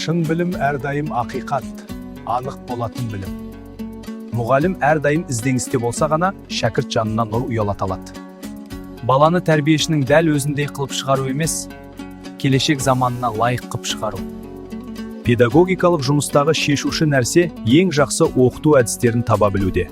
Шын білім әрдайым ақиқат, анық болатын білім. Мұғалім әрдайым ізденісте болса ғана шәкірт жанына нұр ұялата алады. Баланы тәрбиешінің дәл өзіндей қылып шығару емес, келешек заманына лайық қып шығару. Педагогикалық жұмыстағы шешуші нәрсе ең жақсы оқыту әдістерін таба білуде.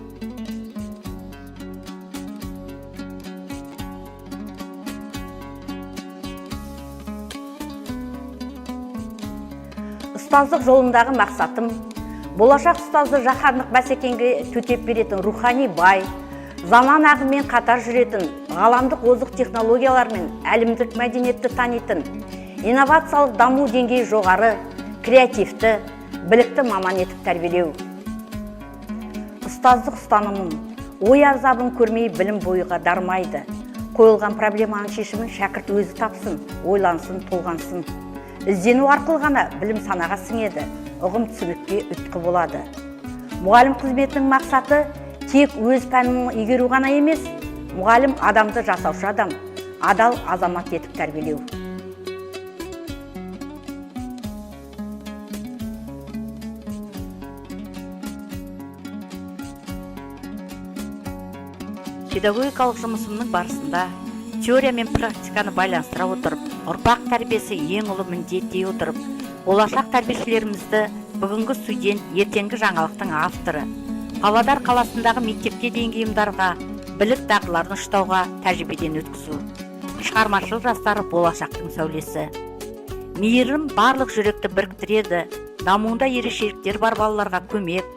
Ұстаздық жолындағы мақсатым – болашақ ұстазды жаһандық бәсекеге төтеп беретін рухани бай, заман ағымымен қатар жүретін, ғаламдық озық технологиялар мен әлемдік мәдениетті танитын, инновациялық даму деңгейі жоғары, креативті, білікті маман етіп тәрбиелеу. Ұстаздық ұстанымым: ой азабын көрмей білім бойға дармайды. Қойылған проблеманың шешімін шәкірт өзі тапсын, ойлансын, толғансын. Іздену арқылы ғана білім санаға сіңеді, ұғым түсінікке ұйытқы болады. Мұғалім қызметінің мақсаты тек өз пәнін игеру ғана емес, мұғалім адамды жасаушы адам, адал азамат етіп тәрбиелеу. Педагогикалық жұмысымның барысында теория мен практиканы байланыстыра отырып, ұрпақ тәрбиесі ең ұлы міндет дей отырып, болашақ тәрбиешілерімізді бүгінгі студент, ертеңгі жаңалықтың авторы, Павлодар қаласындағы мектепке дейінгі ұйымдарға білік дағдыларын ұштауға тәжірибеден өткізу. Шығармашыл жастар – болашақтың сәулесі. Мейірім барлық жүректі біріктіреді. Дамуында ерекшеліктер бар балаларға көмек.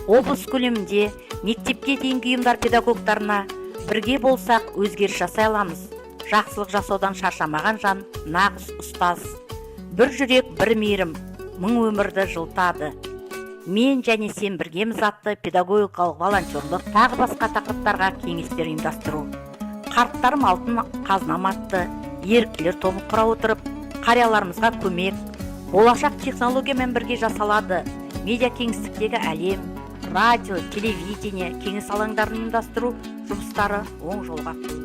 Облыс көлемінде мектепке дейінгі ұйымдар педагогтарына бірге болсақ, өзгеріс жасай аламыз. Жақсылық жасаудан шаршамаған жан – нағыз ұстаз. Бір жүрек, бір мейірім мың өмірді жылытады. Мен және сен біргеміз атты педагогикалық волонтерлық, тағы басқа тақырыптарға кеңестер ұйымдастыру. Қарттарым алтын қазынам атты еріктілер тобын құра отырып, қарияларымызға көмек. Болашақ технологиямен бірге жасалады. Медиа кеңістіктегі әлем, радио, телевидение, кеңес алаңдарын ұйымдастыру жұмыстары оң жолға қойылған.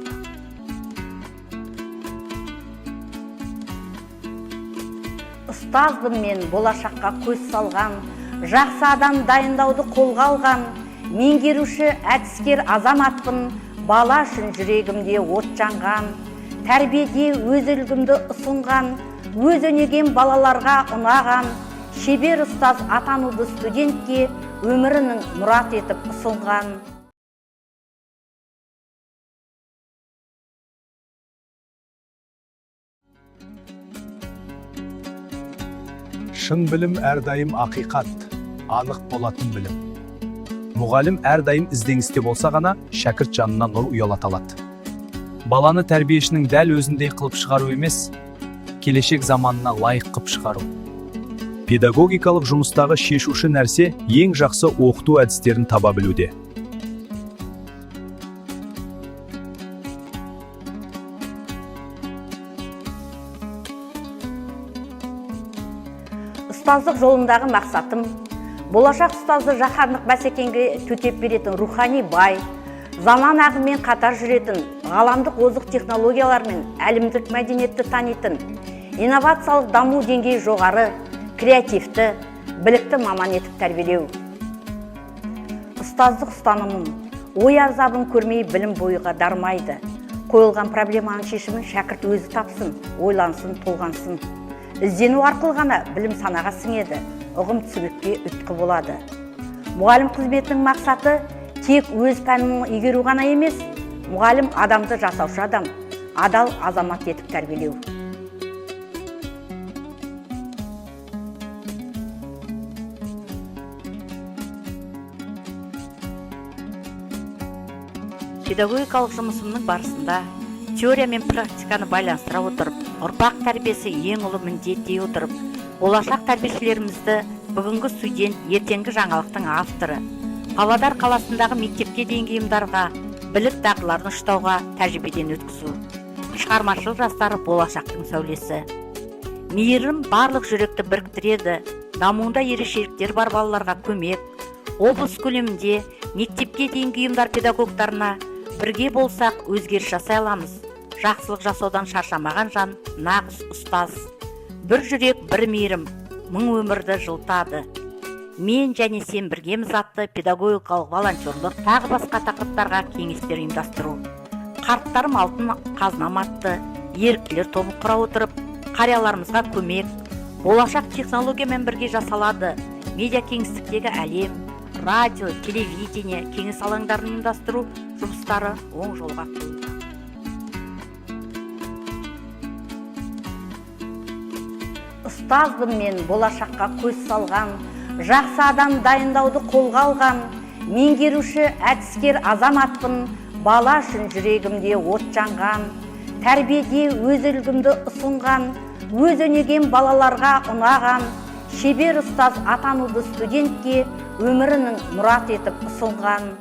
Ұстазбын мен, болашаққа көз салған, жақсы адам дайындауды қолға алған, меңгеруші, әдіскер азаматпын. Бала үшін жүрегімде от жанған, тәрбиеде өз үлгімді ұсынған, өз өнегем балаларға ұнаған, шебер ұстаз атануды студентке өмірінің мұрат етіп ұсынған. Шын білім әрдайым ақиқат, анық болатын білім. Мұғалім әрдайым ізденісте болса ғана шәкірт жанына нұр ұялата алады. Баланы тәрбиешінің дәл өзіндей қылып шығару емес, келешек заманына лайық қып шығару. Педагогикалық жұмыстағы шешуші нәрсе ең жақсы оқыту әдістерін таба білуде. Ұстаздық жолындағы мақсатым – болашақ ұстазды жаһандық бәсекеге төтеп беретін рухани бай, заман ағымымен қатар жүретін, ғаламдық озық технологиялар мен әлемдік мәдениетті танитын, инновациялық даму деңгейі жоғары, креативті, білікті маман етіп тәрбиелеу. Ұстаздық ұстанымым: ой азабын көрмей білім бойға дармайды. Қойылған проблеманың шешімін шәкірт өзі тапсын, ойлансын, толғансын. Іздену арқылы ғана білім санаға сіңеді, ұғым түсінікке ұйытқы болады. Мұғалім қызметінің мақсаты тек өз пәнін игеру ғана емес, мұғалім адамды жасаушы адам, адал азамат етіп тәрбиелеу. Педагогикалық жұмысымның барысында теория мен практиканы байланыстыра отырып, ұрпақ тәрбиесі ең ұлы міндет дей отырып, болашақ тәрбиешілерімізді бүгінгі студент, ертеңгі жаңалықтың авторы, Павлодар қаласындағы мектепке дейінгі ұйымдарға білік дағдыларын ұштауға тәжірибеден өткізу. Шығармашыл жастар – болашақтың сәулесі. Мейірім барлық жүректі біріктіреді. Дамуында ерекшеліктер бар балаларға көмек. Облыс көлемінде мектепке дейінгі ұйымдар педагогтарына бірге болсақ, өзгеріс жасай аламыз. Жақсылық жасаудан шаршамаған жан – нағыз ұстаз. Бір жүрек, бір мейірім Мың өмірді жылытады. Мен және сен біргеміз атты педагогикалық волонтерлық, тағы басқа тақырыптарға кеңестер ұйымдастыру. Қарттарым алтын қазынам атты еріктілер тобын құра отырып, қарияларымызға көмек. Болашақ технологиямен бірге жасалады, медиа кеңістіктегі әлем, радио, телевидение, кеңес алаңдарын ұйымдастыру жұмыстары оң жолға қойылды. Ұстазбын мен, болашаққа көз салған, жақсы адам дайындауды қолға алған, меңгеруші, әдіскер азаматпын, бала үшін жүрегімде от жанған, тәрбиеде өз үлгімді ұсынған, өз өнегем балаларға ұнаған, шебер ұстаз атануды студентке өмірінің мұрат етіп ұсынған.